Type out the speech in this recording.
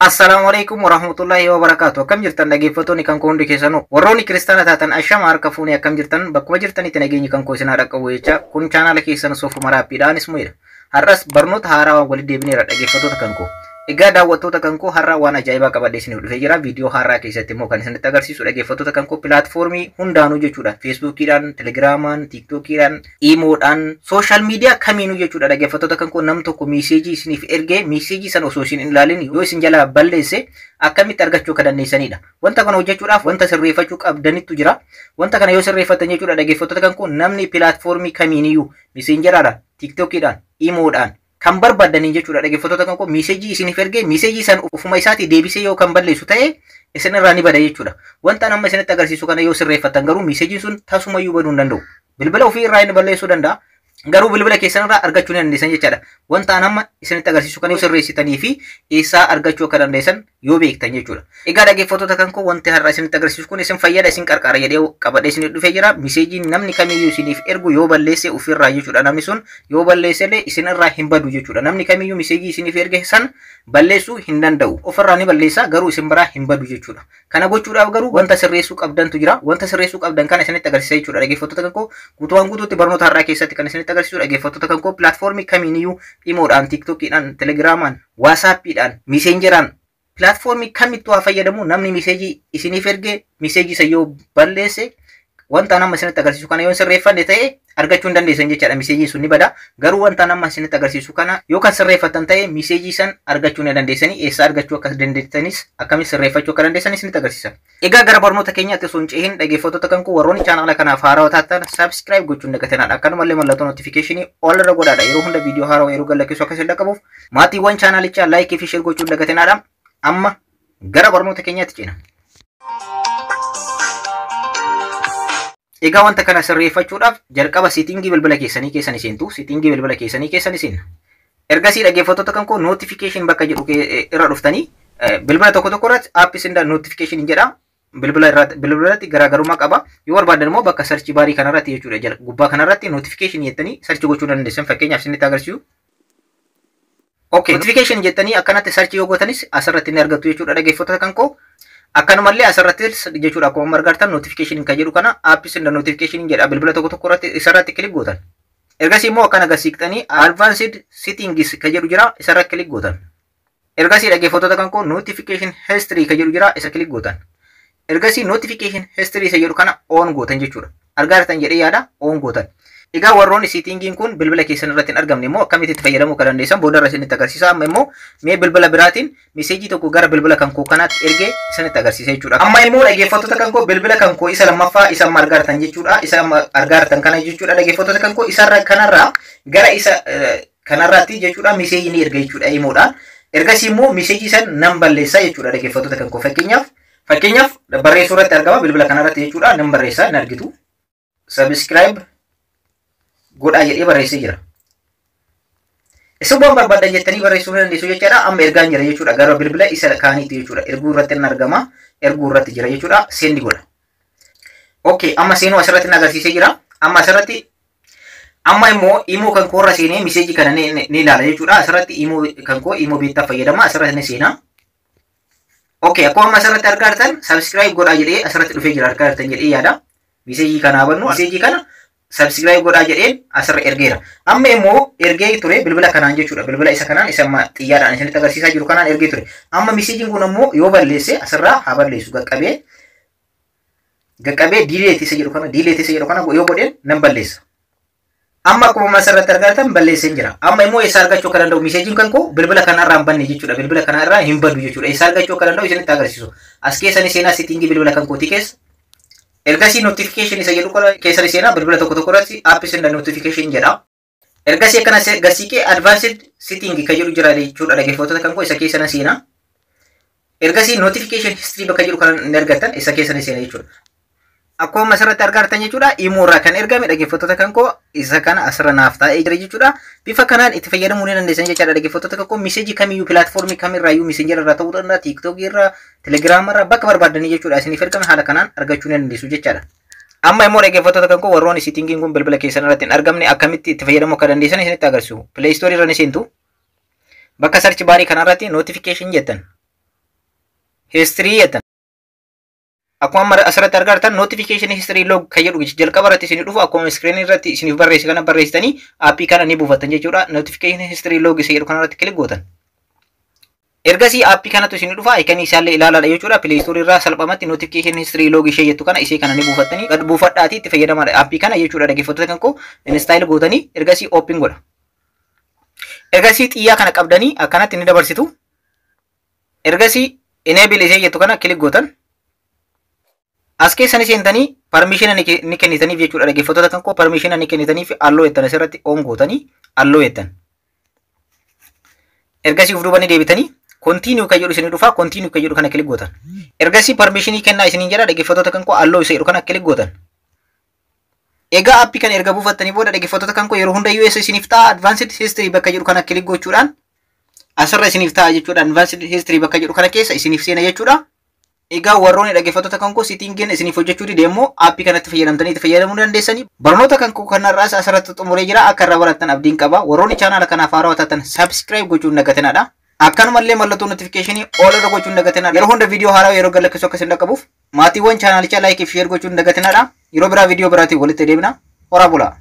Assalaamu alaikum warahmatullahi wabarakaatu. Akkam jirtan dhaggeeffattoonni kan koo hundi keessanuu? Warroonni kiristaana taatan ashama harka fuunee, akkam jirtan? Bakkuma jirtanitti nageenyi kan koo isin haa dhaqqabu jecha, kun chaanaala keessan Soofuma Maraappiidhaanis mu'edha. Har'as barnoota haaraa walitti deebineera, dhaggeeffattoota kan koo. Egaa daawwattoota kan koo, har'a waan ajaa'ibaa qabadhee isiniif dhufee jira. Viidiyoo har'aa keessatti immoo kan isinitti agarsiisu, dhaggeeffattoota kan koo, pilaatfoormii hundaanuu jechuudha. Feesbuukiidhaan, Telegiraamaan, Tiiktookiidhaan, Iimoodhaan, social media kamiinuu jechuudha, dhaggeeffattoota kan koo, nam tokko miiseejii isiniif ergee miiseejii sana osoo isin hin ilaalin yoo isin jalaa balleesse akkamitti argachuu akka dandeessanidha. Wanta kana hojjechuudhaaf wanta sirreeffachuu qabdanittu jira. Wanta kana yoo sirreeffatan jechuudha, dhaggeeffattoota kan koo, namni pilaatfoormii kamiiniyyuu miseenjeraadhaan, Tiiktookiidhaan, Iimoodhaan kan barbaadaniin jechuudha, dhaggeeffattoota kan koo, miiseejii isiniif ergee miiseejii san ofuma isaatii deebisee yoo kan balleessu ta'e isin irraa ni bada jechuudha. Wanta amma isinitti agarsiisu kana yoo sirreeffatan garuu miiseejiin sun tasumayyuu baduu hin danda'u. Bilbila ofii irraa inni balleessuu danda'a. Garuu bilbila keessan irraa argachuu ni dandeessan jechaadha. Wanta amma isinitti agarsiisu kana yoo sirreessitanii fi eessaa argachuu akka dandeessan yoo beektan jechuudha. Egaa dhaggeeffattoota kan koo, wanti har'a isinitti agarsiisu kun isin fayyada, isin qarqaara jedhee qabadhee isinitti dhufee jira. Miseejiin namni kamiyyuu isiniif ergu yoo balleesse ofirraa jechuudha. Namni sun yoo balleesse illee isin irraa hin badu jechuudha. Namni kamiyyuu miseejii isiniif erge san balleessuu hin danda'u. Ofirraa ni balleessa, garuu isin biraa hin badu jechuudha. Kana gochuudhaaf garuu wanta sirreessuu qabdantu jira. Wanta sirreessuu qabdan kana isinitti agarsiisa jechuudha. Dhaggeeffattoota kan koo, guutumaan guutuutti barnoota har'aa keessatti kan isinitti agarsiisu, dhaggeeffattoota kan koo, pilaatfoormii kamiiniyyuu Imoodhaan, Tiiktookiidhaan, Telegiraamaan, Waasaappiidhaan, Miseenjeraan, pilaatfoormii kamittuu haa fayyadamu, namni miseejii isiniif erge miseejii isa yoo balleesse wanta nama isinitti agarsiisu kana yoo hin sirreeffanne ta'e argachuu hin dandeessan jechaadha. Miseejiin sun ni bada. Garuu wanta nama isinitti agarsiisu kana yoo kan sirreeffatan ta'e miseejii san argachuu ni dandeessanii. Eessaa argachuu akka dandeessanis, akkamitti sirreeffachuu akka dandeessan isinitti agarsiisa. Egaa gara barnoota keenyaatti osoo hin cehin, dhaggeeffattoota kan koo, warroonni chaanaala kanaaf haarawaa taatan subscribe gochuun dagatinaa. Akkanumallee mallattoo notifiikeeshinii ol irra godhaadha. Yeroo hunda viidiyoo haarawaa yeroo gadhiisu akka isin dhaqqabuuf maatiiwwan chaanaalichaa laayikii fi share gochuun dagatinaadha. Amma gara barnoota keenyaatti ceena. Egaa wanta kana sirreeffachuudhaaf jalqaba siitingii bilbila keessanii keessan seentu. Siitingii bilbila keessanii keessan seenna. Ergasii, dhaggeeffattoota kan koo, notification bakka jedhu irra dhuftanii bilbila tokko tokko irratti apps and notification jedha. Bilbila irratti bilbila irratti garaagarummaa qaba. Yoo barbaadan immoo bakka search baarii kanarratti jechuudha. Gubbaa kanarratti notification jettanii search gochuu dandeessan. Fakkeenyaaf isinitti agarsiisu. Okay, notification jettanii akkanatti search yoo gootanis asirratti ni argattu jechuudha, dhaggeeffattoota kan koo. Akkanumallee asirratti jechuudha, akkuma argartan notification kan jedhu kana, apps and notification jedha, bilbila tokko tokko irratti isarratti click gootan. Ergasii immoo akkana gasiiqxanii advanced settings kan jedhu jira, isarratti click gootan. Ergasii, dhaggeeffattoota kan koo, notification history kan jedhu jira, isa click gootan. Ergasii notification history isa jedhu kana on gootan jechuudha. Argaa jirtan jedhee yaada, on gootan. Egaa warroonni siitingiin kun bilbila keessan irratti hin argamne immoo akkamitti itti fayyadamuu akka dandeessan booda irra isinitti agarsiisa. Amma immoo mee bilbila biraatiin miseejii tokko gara bilbila kan koo kanaatti ergee isinitti agarsiisa jechuudha. Amma immoo, dhaggeeffattoota kan koo, bilbila kan koo isa lammaffaa isa amma argaa jirtan jechuudha. Isa amma argaa jirtan kana jechuudha, dhaggeeffattoota kan koo, isarra kanarraa gara isa kanarraatti jechuudha miseejii ni erga jechuudha imoodhaan. Ergasii immoo miseejii san nan balleessa jechuudha, dhaggeeffattoota kan koo. Fakkeenyaaf barreessuu irratti argama bilbila kanarratti jechuudha, nan barreessa, hin argitu. Subscribe godhaa jedhee barreessee jira. Isin waan barbaadan jettanii barreessuu ni dandeessu jechaadha. Amma ergaan jira jechuudha. Gara bilbila isa kaaniitti jechuudha. Erguu irratti hin argama. Erguu irratti jira jechuudha. Send godha. Okay, amma seenuu asirratti na agarsiisee jira. Amma asirratti amma immoo imoo kan koorra seenee miseejii kana ni ilaala jechuudha. Asirratti imoo kan koo imoo beektaa fayyadama. Asirratti ni seenaa. Okay, akkuma amma asirratti argaa jirtan subscribe godhaa jedhee asirratti dhufee jira, argaa jirtan jedhee yaada. Miseejii kana bannu, miseejii kana subscribe godhaa jedheen asirra ergeera. Amma immoo ergee ture bilbila kanaan jechuudha. Bilbila isa kanaan, isa amma xiyyaadhaan isinitti agarsiisaa jiru kanaan ergee ture. Amma miseejiin kun ammoo yoo balleesse asirraa haa balleessu, qaqqabee qaqqabee delete isa jedhu kana, delete isa jedhu kana yoo godheen nan balleessa. Amma akkuma asirratti argaa balleessee jira. Amma immoo eessaa argachuu akka danda'u, miseejiin kan koo bilbila kanarraa hin banne jechuudha. Bilbila kanarraa hin badu jechuudha. Eessaa argachuu akka danda'u isinitti agarsiisu. As keessa ni seenaa, settingii bilbila kan kootii keessa. Ergasii notification isa jedhu keessa ni seenaa, bilbila tokko tokko irratti apps and notification jedha. Ergasii akkana gasiiqee advanced setting kan jedhu jira jechuudha, dhaggeeffattoota kan koo, isa keessa na seenaa. Ergasii notification history bakka jedhu kan ni argattan, isa keessa ni seena jechuudha. Akkuma asirratti argaa jirtan jechuudha, imoo irraa kan ergame, dhaggeeffattoota kan koo, isa kana asirra naaf taa'ee jira jechuudha. Bifa kanaan itti fayyadamuu ni dandeessan jechaadha, dhaggeeffattoota kan koo. Miseejii kamiyyuu pilaatfoormii kamirraayyuu, miseenjera irraa ta'uu danda'a, Tiiktookii irraa, Telegiraama irraa, bakka barbaadanii jechuudha isiniif ergame haala kanaan argachuu ni dandeessu jechaadha. Amma immoo, dhaggeeffattoota kan koo, warroonni siitingiin kun bilbila keessan irratti hin argamne akkamitti itti fayyadamuu akka dandeessan isinitti agarsiisu. Play Store irra ni seentu. Bakka search baarii kanarratti notification jettan. History jettan. Akkuma amma asirratti argartan, notification history log kan jedhu jalqaba irratti isinii dhufu, akkuma screen irratti isiniif barreesse kana barreessitanii aappii kana ni buufattan jechuudha. Notification history log isa jedhu kanarratti click gootan. Ergasii aappii kanatu isinii dhufa, iconii isaallee ilaalaadha jechuudha. Play Store irraa salphumatti notification history log ishee jettu kana, ishee kana ni buufattanii gad buufadhaatii itti fayyadamaadha aappii kana jechuudha. Dhaggeeffattoota kan koo, install gootanii ergasii open godha. Ergasii xiyyaa kana qabdanii akkanatti ni dabarsitu. Ergasii enable ishee jettu kana click gootan. As keessa ni seentanii permission ni kennitaniif jechuudha. Dhaggeeffattoota kan koo, permission ni kennitaniif, allow jettan, asirratti on gootanii allow jettan. Ergasii of duuba ni deebitanii continue kan jedhu isinii dhufa, continue kan jedhu kana click gootan. Ergasii permissionii kennaa isiniin jedha. Dhaggeeffattoota kan koo, allow isa jedhu kana click gootan. Egaa aappii kana erga buufattanii booda, dhaggeeffattoota kan koo, yeroo hundayyuu eessa isiniif ta'a? Advanced history bakka jedhu kana click gochuudhaan asirra isiniif ta'a jechuudha. Advanced history bakka jedhu kana keessa isiniif seena jechuudha. Egaa warroonni, dhaggeeffattoota kan koo, settingiin isiniif hojjechuu dide immoo aappii kanatti fayyadamtanii itti fayyadamuu dandeessanii. Barnoota kan koo kanarraas asirratti xumuree jira. Akka irraa barattan abdiin qaba. Warroonni chaanaala kanaaf haarawaa taatan subscribe gochuun dagatinadha. Akkanumallee mallattoo notificationii all irra gochuun dagatinadha. Yeroo hunda viidiyoo haaraa yeroo gadlakkisu akka isin dhaqqabuuf maatiiwwan chaanaalichaa like fi share gochuun dagatinadha. Yeroo biraa viidiyoo biraatiin walitti deebina. Horaa bulaa.